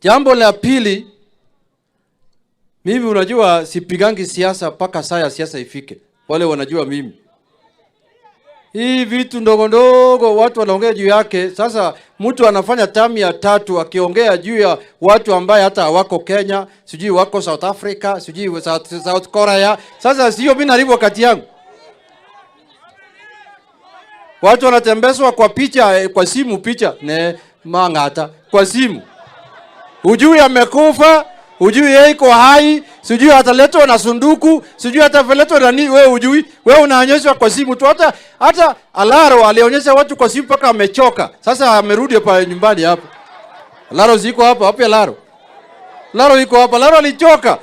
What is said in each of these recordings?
Jambo la pili, mimi unajua sipigangi siasa mpaka saa ya siasa ifike. Wale wanajua mimi. Hii vitu ndogo ndogo watu wanaongea juu yake. Sasa mtu anafanya term ya tatu akiongea juu ya watu ambaye hata hawako Kenya, sijui wako South Africa, sijui South Korea. Sasa sio mimi naharibu wakati yangu. Watu wanatembezwa kwa picha, kwa simu picha ne mangata kwa simu. Hujui amekufa, hujui yeye iko hai, sijui ataletwa na sunduku, sijui ataletwa na nini, wewe hujui. Wewe unaonyeshwa kwa simu tu. Hata Alaro alionyesha watu kwa simu mpaka amechoka. Sasa amerudi hapa nyumbani hapa. Alaro ziko hapa, wapi Alaro? Alaro iko hapa. Alaro alichoka.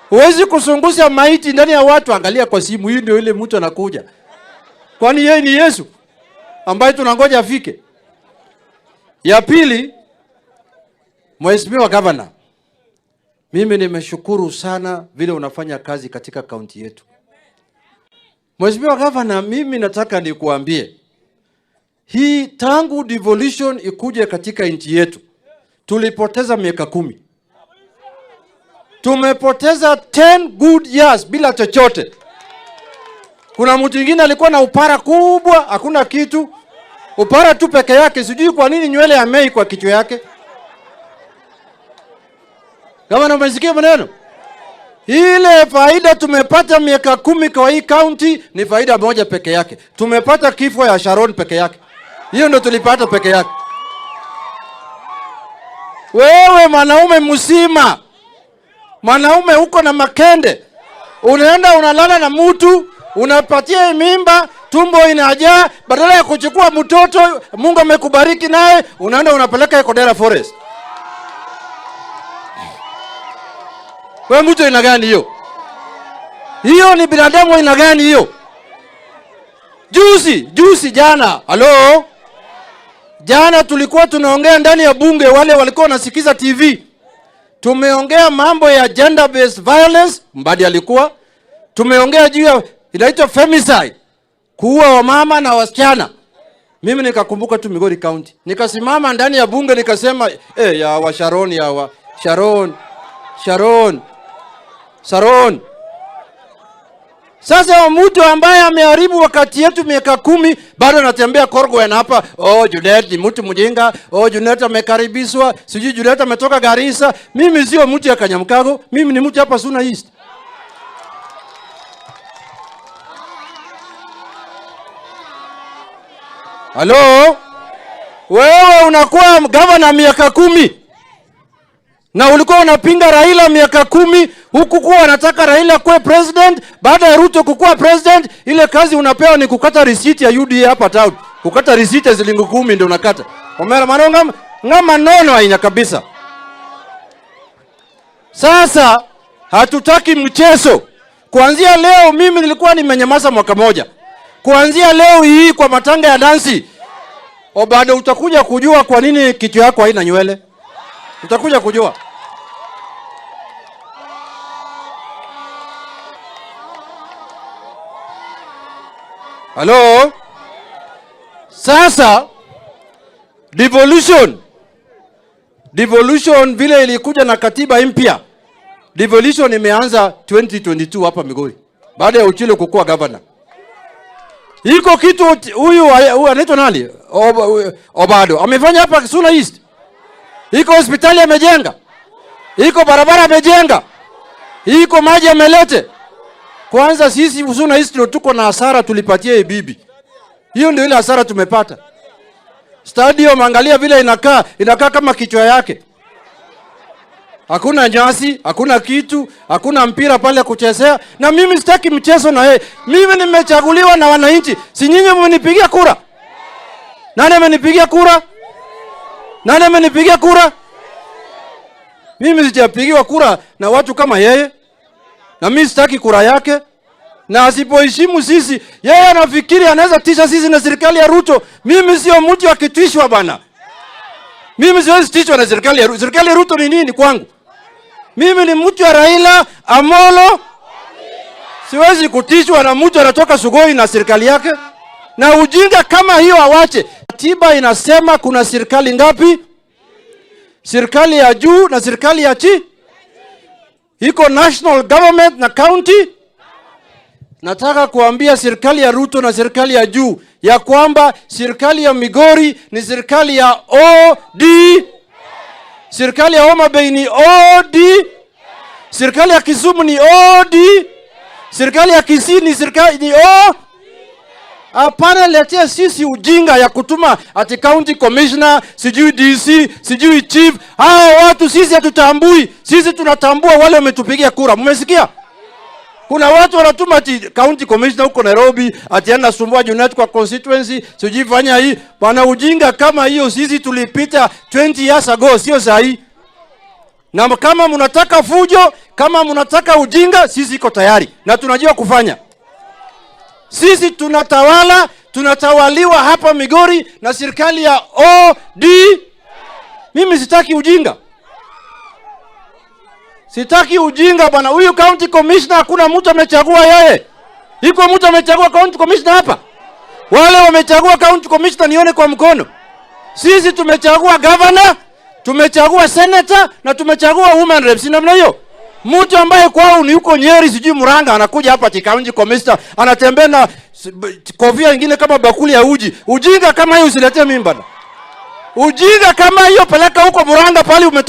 Huwezi kuzungusha maiti ndani ya watu, angalia kwa simu, hii ndio ile mtu anakuja. Kwani yeye ni Yesu ambaye tunangoja afike? Ya pili, Mheshimiwa Governor, mimi nimeshukuru sana vile unafanya kazi katika kaunti yetu. Mheshimiwa Governor, mimi nataka nikuambie, hii tangu devolution ikuje katika nchi yetu, tulipoteza miaka 10. Tumepoteza 10 good years bila chochote. Kuna mtu mwingine alikuwa na upara kubwa, hakuna kitu. Upara tu peke yake, sijui kwa nini nywele ya mei kwa kichwa yake. Kama umesikia maneno? Ile faida tumepata miaka 10 kwa hii county ni faida moja peke yake. Tumepata kifo ya Sharon peke yake. Hiyo ndio tulipata peke yake. Wewe mwanaume mzima, mwanaume uko na makende, unaenda unalala na mtu, unapatia mimba, tumbo inajaa, badala ya kuchukua mtoto Mungu amekubariki naye, unaenda unapeleka Kodera Forest. Wewe mtu ina gani hiyo? Hiyo ni binadamu ina gani hiyo? Juzi jana, halo? Jana tulikuwa tunaongea ndani ya bunge, wale walikuwa wanasikiza TV. Tumeongea mambo ya gender based violence, Mbadi alikuwa. Tumeongea juu ya inaitwa femicide, kuua wamama na wasichana. Mimi nikakumbuka tu Migori County. Nikasimama ndani ya bunge nikasema, ya wa Sharon, ya wa Sharon, Sharon, Sharon. Sasa mtu ambaye ameharibu wakati yetu miaka 10 bado anatembea Korgwen hapa. Oh, Junet ni mtu mjinga. Oh, Junet amekaribishwa. Sijui Junet ametoka Garissa. Mimi sio mtu ya Kanyamkago. Mimi ni mtu hapa Suna East. Hello? Wewe unakuwa governor miaka 10. Na ulikuwa unapinga Raila miaka 10, huku kuwa anataka Raila kuwe president, baada ya Ruto kukuwa president, ile kazi unapewa ni kukata receipt ya UDA hapa town. Kukata receipt ya shilingi 10 ndio unakata. Omera manonga ngama nono aina kabisa. Sasa hatutaki mchezo. Kuanzia leo mimi nilikuwa nimenyamaza mwaka moja. Kuanzia leo hii kwa matanga ya Nancy, Obado utakuja kujua kwa nini kichwa yako haina nywele. Utakuja kujua. Hello? Sasa devolution vile ilikuja na katiba mpya. Devolution imeanza 2022 hapa Migori baada ya Ochilo kukuwa governor. Iko kitu huyu anaitwa nani? Obado amefanya hapa Suna East. Iko hospitali amejenga. Iko barabara amejenga. Iko maji amelete. Kwanza sisi Suna East ndio tuko na hasara tulipatia bibi. Hiyo ndio ile hasara tumepata. Stadium angalia vile inakaa, inakaa kama kichwa yake. Hakuna nyasi, hakuna kitu, hakuna mpira pale kuchezea. Na mimi sitaki mchezo na yeye. Mimi nimechaguliwa na wananchi. Si nyinyi mmenipigia kura? Nani amenipigia kura? Nani amenipigia kura? Mimi sijapigiwa kura na watu kama yeye. Na mimi sitaki kura yake. Na asipoheshimu sisi, yeye anafikiri anaweza tisha sisi na serikali ya Ruto. Mimi sio mtu akitishwa bana. Mimi siwezi tishwa na serikali ya Ruto. Serikali ya Ruto ni nini kwangu? Mimi ni mtu wa Raila Amolo. Siwezi kutishwa na mtu anatoka Sugoi na serikali yake. Na ujinga kama hiyo awache. Katiba inasema kuna serikali ngapi? Serikali ya juu na serikali ya chini. Iko national government na county. Nataka kuambia serikali ya Ruto na serikali ya juu ya kwamba serikali ya Migori ni serikali ya OD, serikali ya Homa Bay ni OD, serikali ya Kisumu ni OD, serikali ya Kisii ni serikali ni O. Hapana, letea sisi ujinga ya kutuma ati county commissioner, sijui DC, sijui chief. Hao watu sisi hatutambui. Sisi tunatambua wale wametupigia kura. Mmesikia? Kuna watu wanatuma ati county commissioner huko Nairobi ati anasumbua Junet kwa constituency, sijui fanya hii. Bana, ujinga kama hiyo sisi tulipita 20 years ago, sio saa hii. Na kama mnataka fujo, kama mnataka ujinga, sisi iko tayari na tunajua kufanya. Sisi tunatawala, tunatawaliwa hapa Migori na serikali ya OD. Mimi sitaki ujinga. Sitaki ujinga, bwana. Huyu county commissioner hakuna mtu amechagua yeye. Iko mtu amechagua county commissioner hapa? Wale wamechagua county commissioner nione kwa mkono. Sisi tumechagua governor, tumechagua senator na tumechagua woman rep. Si namna hiyo? Mtu ambaye kwao ni huko Nyeri, sijui Murang'a, anakuja hapa ati county commissioner, anatembea na kofia ingine kama bakuli ya uji. Ujinga kama hiyo usiletee mimi, bwana. Ujinga kama hiyo peleka huko Murang'a pale ume